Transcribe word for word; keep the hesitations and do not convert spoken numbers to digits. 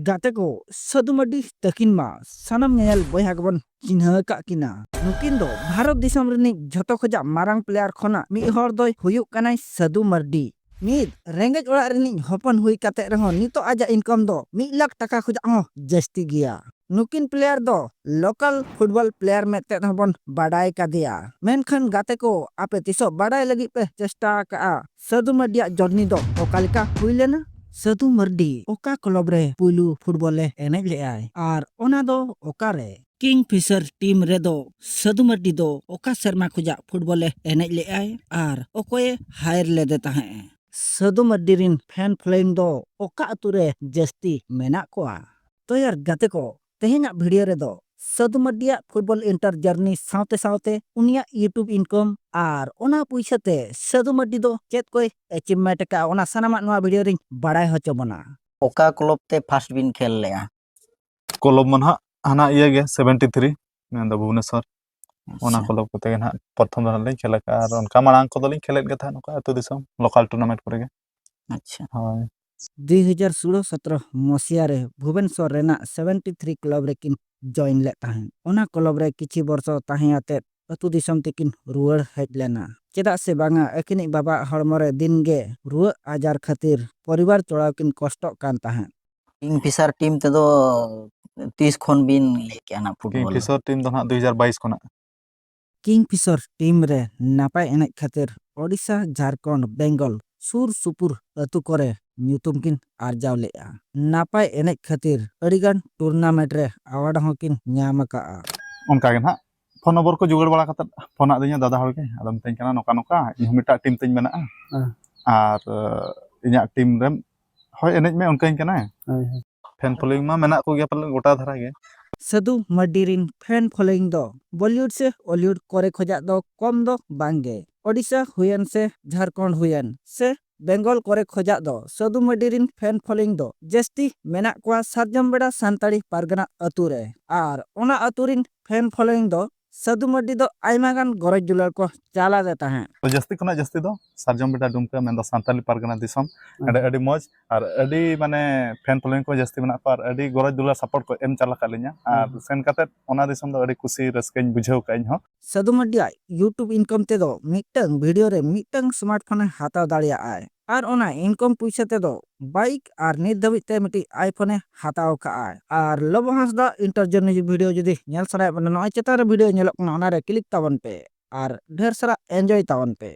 ᱜᱟᱛᱮ ᱠᱚ, ᱥᱟᱹᱫᱷᱩ ᱢᱟᱨᱰᱤ ᱛᱟᱹᱠᱤᱱ ᱢᱟ ᱥᱟᱱᱟᱢ ᱧᱮᱧᱮᱞ ᱵᱚᱭᱦᱟ ᱜᱮᱵᱚᱱ ᱪᱤᱱᱦᱟᱹ ᱟᱠᱟᱫ ᱠᱤᱱᱟ᱾ ᱱᱩᱠᱤᱱ ᱫᱚ ᱵᱷᱟᱨᱚᱛ ᱫᱤᱥᱚᱢ ᱨᱤᱱᱤᱡ ᱡᱷᱚᱛᱚ ᱠᱷᱚᱡᱟᱜ ᱢᱟᱨᱟᱝ ᱯᱞᱮᱭᱟᱨ ᱠᱷᱚᱱᱟᱜ ᱢᱤᱫ ᱦᱚᱲ ᱫᱚᱭ ᱦᱩᱭᱩᱜ ᱠᱟᱱᱟᱭ ᱥᱟᱹᱫᱷᱩ ᱢᱟᱨᱰᱤ᱾ ᱢᱤᱫ ᱨᱮᱸᱜᱮᱡ ᱚᱲᱟᱜ ᱨᱤᱱᱤᱡ ᱦᱚᱯᱚᱱ ᱦᱩᱭ ᱠᱟᱛᱮ ᱨᱮᱦᱚᱸ ᱱᱤᱛᱚᱜ ᱟᱡᱟᱜ ᱤᱱᱠᱟᱢ ᱫᱚ ᱢᱤᱫ ᱞᱟᱠᱷ ᱴᱟᱠᱟ ᱠᱷᱚᱡᱟᱜ ᱦᱚᱸ ᱡᱟᱹᱥᱛᱤ ᱜᱮᱭᱟ᱾ ᱱᱩᱠᱤᱱ ᱯᱞᱮᱭᱟᱨ ᱫᱚ ᱞᱳᱠᱟᱞ ᱯᱷᱩᱴᱵᱚᱞ ᱯᱞᱮᱭᱟᱨ ᱢᱮᱱᱛᱮ ᱦᱚᱸᱵᱚᱱ ᱵᱟᱰᱟᱭ ᱠᱟᱫᱮᱭᱟ᱾ ᱢᱮᱱᱠᱷᱟᱱ ᱜᱟᱛᱮ ᱠᱚ, ᱟᱯᱮ ᱛᱤᱥᱚᱜ ᱵᱟᱰᱟᱭ ᱞᱟᱹᱜᱤᱫ ᱯᱮ ᱪᱮᱥᱴᱟ ᱟᱠᱟᱜᱼᱟ ᱥᱟᱹᱫᱷᱩ ᱢᱟᱨᱰᱤᱭᱟᱜ ᱡᱚᱨᱱᱤ ᱫᱚ ᱚᱠᱟ ᱞᱮᱠᱟ ᱦᱩᱭ ᱞᱮᱱᱟ? ᱥᱟᱹᱫᱷᱩ ᱢᱟᱨᱰᱤ ᱚᱠᱟ ᱠᱞᱚᱵ ᱨᱮ ᱯᱩᱭᱞᱩ ᱯᱷᱩᱴᱵᱚᱞ ᱮ ᱮᱱᱮᱡ ᱞᱮᱜᱼᱟᱭ ᱟᱨ ᱚᱱᱟ ᱫᱚ ᱚᱠᱟᱨᱮ? ᱠᱤᱝ ᱯᱷᱤᱥᱟᱨ ᱴᱤᱢ ᱨᱮᱫᱚ ᱥᱟᱹᱫᱷᱩ ᱢᱟᱨᱰᱤ ᱫᱚ ᱚᱠᱟ ᱥᱮᱨᱢᱟ ᱠᱷᱚᱡᱟᱜ ᱯᱷᱩᱴᱵᱚᱞ ᱮ ᱮᱱᱮᱡ ᱞᱮᱜᱼᱟᱭ ᱟᱨ ᱚᱠᱚᱭᱮ ᱦᱟᱭᱟᱨ ᱞᱮᱫᱮ ᱛᱟᱦᱮᱸᱫ? ᱥᱟᱹᱫᱷᱩ ᱢᱟᱨᱰᱤ ᱨᱤᱱ ᱯᱷᱮᱱ ᱯᱷᱚᱞᱳᱭᱤᱝ ᱫᱚ ᱚᱠᱟ ᱟᱹᱛᱩ ᱨᱮ ᱡᱟᱹᱥᱛᱤ ᱢᱮᱱᱟᱜ ᱠᱚᱣᱟ? ᱛᱚ ᱭᱟᱨ ᱜᱟᱛᱮ ᱠᱚ, ᱛᱮᱦᱮᱧᱟᱜ ᱵᱷᱤᱰᱤᱭᱳ ᱨᱮᱫᱚ ᱥᱟᱹᱫᱷᱩ ᱢᱟᱨᱰᱤᱭᱟᱜ ᱯᱷᱩᱴᱵᱚᱞ ᱤᱱᱴᱟᱨ ᱡᱟᱨᱱᱤ ᱥᱟᱶᱛᱮ ᱥᱟᱶᱛᱮ ᱩᱱᱤᱭᱟᱜ YouTube ᱤᱱᱠᱟᱢ ᱟᱨ ᱚᱱᱟ ᱯᱩᱭᱥᱟᱹ ᱛᱮ ᱥᱟᱹᱫᱷᱩ ᱢᱟᱨᱰᱤ ᱫᱚ ᱪᱮᱫ ᱠᱚᱭ ᱮᱪᱤᱵᱷᱢᱮᱱᱴ ᱟᱠᱟᱫᱼᱟ, ᱚᱱᱟ ᱥᱟᱱᱟᱢᱟᱜ ᱱᱚᱣᱟ ᱵᱷᱤᱰᱤᱭᱳ ᱨᱤᱧ ᱵᱟᱲᱟᱭ ᱦᱚᱪᱚ ᱵᱚᱱᱟ᱾ ᱚᱠᱟ ᱠᱞᱚᱵ ᱛᱮ ᱯᱷᱟᱥᱴ ᱵᱤᱱ ᱠᱷᱮᱞ ᱞᱮᱜᱼᱟ? ᱠᱞᱚᱵ ᱢᱟ ᱱᱟᱦᱟᱜ ᱦᱟᱱᱟ ᱤᱭᱟᱹ ᱜᱮ, ᱥᱮᱵᱷᱮᱱᱴᱤ ᱛᱷᱨᱤ, ᱢᱮᱱᱫᱚ ᱵᱷᱩᱵᱽᱱᱮᱥᱚᱨ᱾ ᱚᱱᱟ ᱟᱪᱪᱷᱟ᱾ ᱠᱞᱚᱵ ᱠᱚᱛᱮ ᱜᱮ ᱱᱟᱦᱟᱜ ᱯᱨᱚᱛᱷᱚᱢ ᱫᱚ ᱱᱟᱦᱟᱜ ᱞᱤᱧ ᱠᱷᱮᱞ ᱟᱠᱟᱫᱼᱟ, ᱟᱨ ᱚᱱᱠᱟ ᱢᱟᱲᱟᱝ ᱠᱚᱫᱚ ᱞᱤᱧ ᱠᱷᱮᱞᱮᱫ ᱜᱮ ᱛᱟᱦᱮᱸᱫ, ᱱᱚᱝᱠᱟ ᱟᱹᱛᱩ ᱫᱤᱥᱚᱢ ᱞᱳᱠᱟᱞ ᱴᱩᱨᱱᱟᱢᱮᱱᱴ ᱠᱚᱨᱮ ᱜᱮ᱾ ᱟᱪᱪᱷᱟ᱾ ᱦᱳᱭ᱾ ᱫᱩᱭ ᱦᱟᱡᱟᱨ ᱥᱳᱞᱳ ᱥᱚᱛᱨᱚ ᱢᱚᱥᱤᱭᱟ ᱨᱮ ᱵᱷᱩᱵᱽᱱᱮᱥᱚᱨ ᱨᱮᱱᱟᱜ ᱥᱮᱵᱷᱮᱱᱴᱤ ᱛᱷᱨᱤ ᱠᱞᱚᱵ ᱨᱮᱠᱤᱱ ᱡᱚᱭᱮᱱ ᱞᱮᱫ ᱛᱟᱦᱮᱸᱫ᱾ ᱚᱱᱟ ᱠᱞᱚᱵ ᱨᱮ ᱠᱤᱪᱷᱤ ᱵᱚᱨᱥᱚ ᱛᱟᱦᱮᱸ ᱟᱛᱮᱫ ᱟᱹᱛᱩ ᱫᱤᱥᱚᱢ ᱛᱮᱠᱤᱱ ᱨᱩᱣᱟᱹᱲ ᱦᱮᱡ ᱞᱮᱱᱟ᱾ ᱪᱮᱫᱟᱜ ᱥᱮ ᱵᱟᱝᱟ, ᱟᱹᱠᱤᱱᱤᱡ ᱵᱟᱵᱟᱣᱟᱜ ᱦᱚᱲᱢᱚ ᱨᱮ ᱫᱤᱱ ᱜᱮ ᱨᱩᱣᱟᱹ ᱟᱡᱟᱨ ᱠᱷᱟᱹᱛᱤᱨ ᱯᱚᱨᱤᱵᱟᱨ ᱪᱚᱲᱟᱣ ᱠᱤᱱ ᱠᱚᱥᱴᱚᱜ ᱠᱟᱱ ᱛᱟᱦᱮᱸᱫ᱾ ᱠᱤᱝ ᱯᱷᱤᱥᱟᱨ ᱴᱤᱢ ᱛᱮᱫᱚ ᱛᱤᱥ ᱠᱷᱚᱱ ᱵᱤᱱ ᱞᱟᱹᱭ ᱠᱮᱜᱼᱟ ᱱᱟᱜ ᱠᱤᱝ ᱯᱷᱩᱴᱵᱚᱞ? ᱯᱷᱤᱥᱟᱨ ᱴᱤᱢ ᱫᱚ ᱱᱟᱦᱟᱜ ᱫᱩ ᱦᱟᱡᱟᱨ ᱵᱟᱭᱤᱥ ᱠᱷᱚᱱᱟᱜ᱾ ᱠᱤᱝ ᱯᱷᱤᱥᱟᱨ ᱴᱤᱢ ᱨᱮ ᱱᱟᱯᱟᱭ ᱮᱱᱮᱡ ᱠᱷᱟᱹᱛᱤᱨ ᱳᱰᱤᱥᱟ, ᱡᱷᱟᱲᱠᱷᱚᱸᱰ, ᱵᱮᱝᱜᱚᱞ ᱥᱩᱨ ᱥᱩᱯᱩᱨ ᱟᱹᱛᱩ ᱠᱚᱨᱮ ᱧᱩᱛᱩᱢ ᱠᱤᱱ ᱟᱨᱡᱟᱣ ᱞᱮᱫᱼᱟ᱾ ᱱᱟᱯᱟᱭ ᱮᱱᱮᱡ ᱠᱷᱟᱹᱛᱤᱨ ᱟᱹᱰᱤᱜᱟᱱ ᱴᱩᱨᱱᱟᱢᱮᱱᱴ ᱨᱮ ᱟᱣᱟᱨᱰ ᱦᱚᱸᱠᱤᱱ ᱧᱟᱢ ᱟᱠᱟᱫᱼᱟ᱾ ᱚᱱᱠᱟ ᱜᱮ ᱱᱟᱦᱟᱜ ᱯᱷᱳᱱ ᱱᱚᱢᱵᱚᱨ ᱠᱚ ᱡᱳᱜᱟᱲ ᱵᱟᱲᱟ ᱠᱟᱛᱮᱫ ᱯᱷᱳᱱ ᱟᱫᱤᱧᱟ ᱫᱟᱫᱟ ᱦᱚᱲ ᱜᱮ, ᱟᱫᱚ ᱢᱤᱛᱟᱹᱧ ᱠᱟᱱᱟ, "ᱱᱚᱝᱠᱟ ᱱᱚᱝᱠᱟ ᱤᱧ ᱦᱚᱸ ᱢᱤᱫᱴᱟᱝ ᱴᱤᱢ ᱛᱤᱧ ᱢᱮᱱᱟᱜᱼᱟ, ᱦᱮᱸ᱾ ᱟᱨ ᱤᱧᱟᱹᱜ ᱴᱤᱢ ᱨᱮᱢ ᱦᱳᱭ, ᱮᱱᱮᱡ ᱢᱮ," ᱚᱱᱠᱟᱧ ᱠᱟᱱᱟᱭ᱾ ᱦᱳᱭ, ᱦᱳᱭ᱾ ᱯᱷᱮᱱ ᱯᱷᱚᱞᱳᱭᱤᱝ ᱢᱟ ᱢᱮᱱᱟᱜ ᱠᱚᱜᱮᱭᱟ ᱯᱟᱞᱮᱱ ᱜᱚᱴᱟ ᱫᱷᱟᱨᱟ ᱜᱮ᱾ ᱥᱟᱹᱫᱷᱩ ᱢᱟᱨᱰᱤ ᱨᱤᱱ ᱯᱷᱮᱱ ᱯᱷᱚᱞᱳᱭᱤᱝ ᱫᱚ ᱵᱚᱞᱤᱣᱩᱰ ᱥᱮ ᱦᱚᱞᱤᱣᱩᱰ ᱠᱚᱨᱮ ᱠᱷᱚᱡᱟᱜ ᱫᱚ ᱠᱚᱢ ᱫᱚ ᱵᱟᱝ ᱜᱮ᱾ ᱳᱰᱤᱥᱟ ᱦᱩᱭᱮᱱ ᱥᱮ ᱡᱷᱟᱲᱠᱷᱚᱸᱰ ᱦᱩᱭᱮᱱ ᱥᱮ ᱵᱮᱝᱜᱚᱞ ᱠᱚᱨᱮ ᱠᱷᱚᱡᱟᱜ ᱫᱚ ᱥᱟᱹᱫᱷᱩ ᱢᱟᱨᱰᱤ ᱨᱤᱱ ᱯᱷᱮᱱ ᱯᱷᱚᱞᱳᱭᱤᱝ ᱫᱚ ᱡᱟᱹᱥᱛᱤ ᱢᱮᱱᱟᱜ ᱠᱚᱣᱟ ᱥᱟᱨᱡᱚᱢ ᱵᱮᱲᱟ ᱥᱟᱱᱛᱟᱲᱤ ᱯᱟᱨᱜᱟᱱᱟ ᱟᱹᱛᱩ ᱨᱮ᱾ ᱟᱨ ᱚᱱᱟ ᱟᱹᱛᱩ ᱨᱤᱱ ᱯᱷᱮᱱ ᱯᱷᱚᱞᱳᱭᱤᱝ ᱫᱚ ᱥᱟᱹᱫᱷᱩ ᱢᱟᱨᱰᱤ ᱫᱚ ᱟᱭᱢᱟ ᱜᱟᱱ ᱜᱚᱨᱚᱡᱽ ᱫᱩᱞᱟᱹᱲ ᱠᱚ ᱪᱟᱞᱟᱫᱮ ᱛᱟᱦᱮᱸᱫ᱾ ᱛᱚ ᱡᱟᱹᱥᱛᱤ ᱠᱷᱚᱱᱟᱜ ᱡᱟᱹᱥᱛᱤ ᱫᱚ ᱥᱟᱨᱡᱚᱢ ᱵᱮᱴᱟ ᱰᱩᱢᱠᱟᱹ, ᱢᱮᱱᱫᱚ ᱥᱟᱱᱛᱟᱞᱤ ᱯᱟᱨᱜᱟᱱᱟ ᱫᱤᱥᱚᱢ, ᱚᱸᱰᱮ ᱟᱹᱰᱤ ᱢᱚᱡᱽ ᱟᱨ ᱟᱹᱰᱤ ᱢᱟᱱᱮ ᱯᱷᱮᱱ ᱯᱷᱚᱞᱳᱭᱤᱝ ᱠᱚ ᱡᱟᱹᱥᱛᱤ ᱢᱮᱱᱟᱜ ᱠᱚᱣᱟ ᱟᱨ ᱟᱹᱰᱤ ᱜᱚᱨᱚᱡᱽ ᱫᱩᱞᱟᱹᱲ ᱥᱟᱯᱳᱨᱴ ᱠᱚ ᱮᱢ ᱪᱟᱞ ᱟᱠᱟᱫ ᱞᱤᱧᱟ᱾ ᱟᱨ ᱥᱮᱱ ᱠᱟᱛᱮ ᱚᱱᱟ ᱫᱤᱥᱚᱢ ᱫᱚ ᱟᱹᱰᱤ ᱠᱩᱥᱤ ᱨᱟᱹᱥᱠᱟᱹᱧ ᱵᱩᱡᱷᱟᱹᱣ ᱠᱟᱜᱼᱟ ᱤᱧ ᱦᱚᱸ᱾ ᱥᱟᱹᱫᱷᱩ ᱢᱟᱨᱰᱤᱭᱟᱜ YouTube income ᱛᱮᱫᱚ ᱢᱤᱫᱴᱟᱝ ᱵᱷᱤᱰᱤᱭᱳ ᱨᱮ ᱢᱤᱫᱴᱟᱝ ᱥᱢᱟᱨᱴᱯᱷᱳᱱᱮ ᱦᱟᱛᱟᱣ ᱫᱟᱲᱮᱭᱟᱜᱼᱟᱭ ᱟᱨ ᱚᱱᱟ ᱤᱱᱠᱟᱢ ᱯᱩᱭᱥᱟᱹ ᱛᱮᱫᱚ ᱵᱟᱭᱤᱠ ᱟᱨ ᱱᱤᱛ ᱫᱷᱟᱹᱵᱤᱡ ᱛᱮ ᱢᱤᱫᱴᱤᱡ ᱟᱭᱯᱷᱳᱱᱮ ᱦᱟᱛᱟᱣ ᱠᱟᱜᱼᱟᱭ᱾ ᱟᱨ ᱞᱚᱵᱚ ᱦᱟᱸᱥᱫᱟ ᱤᱱᱴᱟᱨᱡᱚᱱᱤᱡ ᱵᱷᱤᱰᱤᱭᱳ ᱡᱩᱫᱤ ᱧᱮᱞ ᱥᱟᱱᱟᱭᱮᱫ ᱵᱮᱱᱟ, ᱱᱚᱜᱼᱚᱭ ᱪᱮᱛᱟᱱ ᱨᱮ ᱵᱷᱤᱰᱤᱭᱳ ᱧᱮᱞᱚᱜ ᱠᱟᱱᱟ, ᱚᱱᱟᱨᱮ ᱠᱞᱤᱠ ᱛᱟᱵᱚᱱ ᱯᱮ ᱟᱨ ᱰᱷᱮᱨ ᱥᱟᱨᱟ ᱮᱱᱡᱚᱭ ᱛᱟᱵᱚᱱ ᱯᱮ᱾